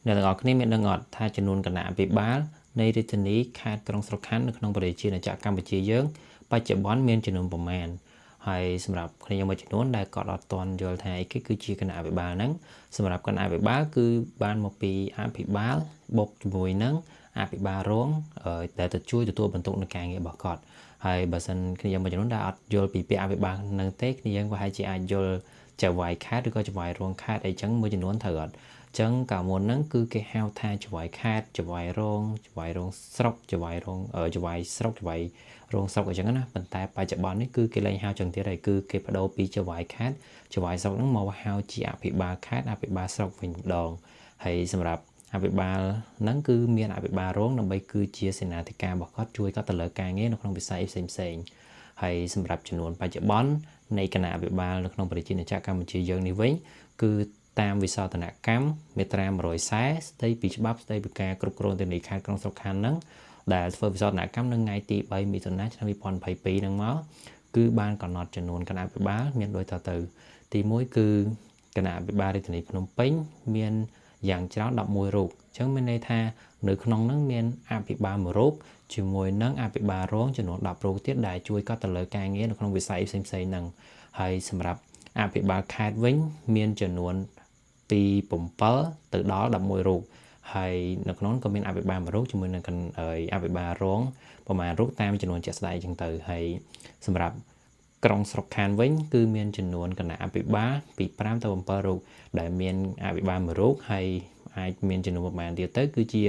អ្នកទាំងអស់គ្នាមានដឹងអត់ថាចំនួនគណៈអភិបាលនៃរាជធានីខេត្តក្រុងស្រុកខណ្ឌនៅក្នុងប្រជាជាតិកម្ពុជាយើងបច្ចុប្បន្នមានចំនួនប្រមាណហើយសម្រាប់គ្នាមួយចំនួនដែលគាត់អត់ទាន់យល់ថាអីគេគឺជាគណៈអភិបាលហ្នឹងសម្រាប់គណៈអភិបាលគឺបានមកពីអភិបាលបុកជាមួយនឹងអភិបាលរងដែលទៅជួយទទួលបន្ទុកនៅការងាររបស់គាត់ហើយបើសិនគ្នាមួយចំនួនដែលអត់យល់ពីពាក្យអភិបាលនឹងទេគ្នាយើងប្រហែលជាអាចយល់ចៅវាយខេត្តឬក៏ចៅវាយរងខេត្តអីចឹងមួយចំនួនត្រូវអត់ចឹងកាលមុនហ្នឹងគឺគេហៅថាចៅវាយខេត្តចៅវាយរងចៅវាយរងស្រុកចៅវាយរងចៅវាយស្រុកចៅវាយរងស្រុកអញ្ចឹងណាប៉ុន្តែបច្ចុប្បន្ននេះគឺគេលែងហៅចឹងទៀតហើយគឺគេបដូរពីចៅវាយខេត្តចៅវាយស្រុកហ្នឹងមកហៅជាអភិបាលខេត្តអភិបាលស្រុកវិញម្ដងហើយសម្រាប់អភិបាលហ្នឹងគឺមានអភិបាលរងដើម្បីគឺជាសេនាធិការរបស់គាត់ជួយគាត់ទៅលើការងារនៅក្នុងវិស័យផ្សេងផ្សេងហើយសម្រាប់ចំនួនបច្ចុប្បន្ននៃគណៈអភិបាលនៅក្នុងប្រជាណាចក្រកម្ពុជាយើងនេះវិញគឺតាមវិសោធនកម្មមាត្រា140ស្តីពីច្បាប់ស្តីពីការគ្រប់គ្រងធានីខេត្តក្រុងស្រុកខណ្ឌហ្នឹងដែលធ្វើវិសោធនកម្មនៅថ្ងៃទី3មិថុនាឆ្នាំ2022ហ្នឹងមកគឺបានកំណត់ចំនួនគណៈអភិបាលមានដូចតទៅទី1គឺគណៈអភិបាលរាជធានីភ្នំពេញមានយ៉ាងច្រើន11រូបអញ្ចឹងមានន័យថានៅក្នុងហ្នឹងមានអភិបាលមួយរូបជាមួយនឹងអភិបាលរងចំនួន10រូបទៀតដែលជួយគាត់ទៅលើការងារនៅក្នុងវិស័យផ្សេងៗហ្នឹងហើយសម្រាប់អភិបាលខេត្តវិញមានចំនួនពី7ទៅដល់11រូបហើយនៅក្នុងក៏មានអភិបាលមួយរូបជាមួយនឹងអភិបាលរងប្រមាណរូបតាមចំនួនជាក់ស្ដែងអញ្ចឹងទៅហើយសម្រាប់ក្រុងស្រុកខណ្ឌវិញគឺមានចំនួនគណៈអភិបាលពី5ទៅ7រូបដែលមានអភិបាលមួយរូបហើយអាចមានចំនួនប្រមាណទៀតទៅគឺជា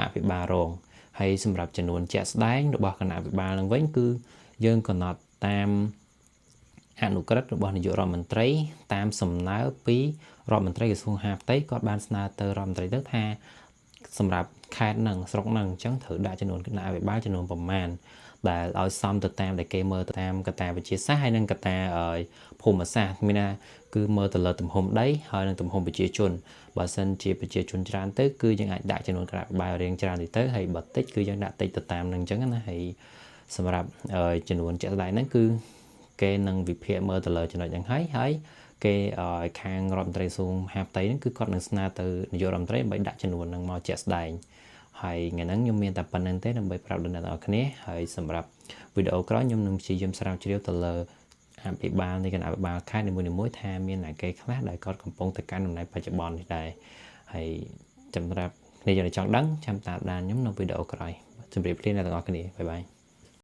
អភិបាលរងហើយសម្រាប់ចំនួនជាក់ស្ដែងរបស់គណៈអភិបាលនឹងវិញគឺយើងកំណត់តាមអនុក្រឹត្យរបស់នាយករដ្ឋមន្ត្រីតាមសំណើពីរដ្ឋមន្ត្រីក្រសួងហាផ្ទៃគាត់បានស្នើទៅរដ្ឋមន្ត្រីទៅថាសម្រាប់ខេត្តនឹងស្រុកនឹងអញ្ចឹងត្រូវដាក់ចំនួនគណៈអភិបាលចំនួនប្រមាណដែលឲ្យសមទៅតាមដែលគេមើលទៅតាមកត្តាវិទ្យាសាស្ត្រហើយនិងកត្តាភូមិសាស្ត្រមានថាគឺមើលទៅលើទំហំដីហើយនិងទំហំប្រជាជនបើសិនជាប្រជាជនច្រើនទៅគឺយើងអាចដាក់ចំនួនគណៈអភិបាលរៀងច្រើនតិចទៅហើយបើតិចគឺយើងដាក់តិចទៅតាមនឹងអញ្ចឹងណាហើយសម្រាប់ចំនួនជាក់ស្ដែងហ្នឹងគឺគេនឹងវិភាគមើលទៅលើចំណុចហ្នឹងហើយហើយគេឲ្យខាងរដ្ឋមន្ត្រីក្រសួងមហាផ្ទៃហ្នឹងគឺគាត់នឹងស្នើទៅនាយករដ្ឋមន្ត្រីដើម្បីដាក់ចំនួនហ្នឹងមកជាក់ស្ដែងហើយថ្ងៃហ្នឹងខ្ញុំមានតែប៉ុណ្្នឹងទេដើម្បីប្រាប់ដល់អ្នកទាំងអស់គ្នាហើយសម្រាប់វីដេអូក្រោយខ្ញុំនឹងព្យាយាមស្រាវជ្រាវទៅលើអភិបាលនៃគណៈអភិបាលខេត្តនីមួយៗថាមានអ្នកគេខ្លះដែលគាត់កំពុងទៅកាន់តំណែងបច្ចុប្បន្ននេះដែរហើយសម្រាប់គ្នាយើងដែលចង់ដឹងចាំតាមដានខ្ញុំនៅវីដេអូក្រោយជម្រាបលាអ្នកទាំងអស់គ្នាbye bye.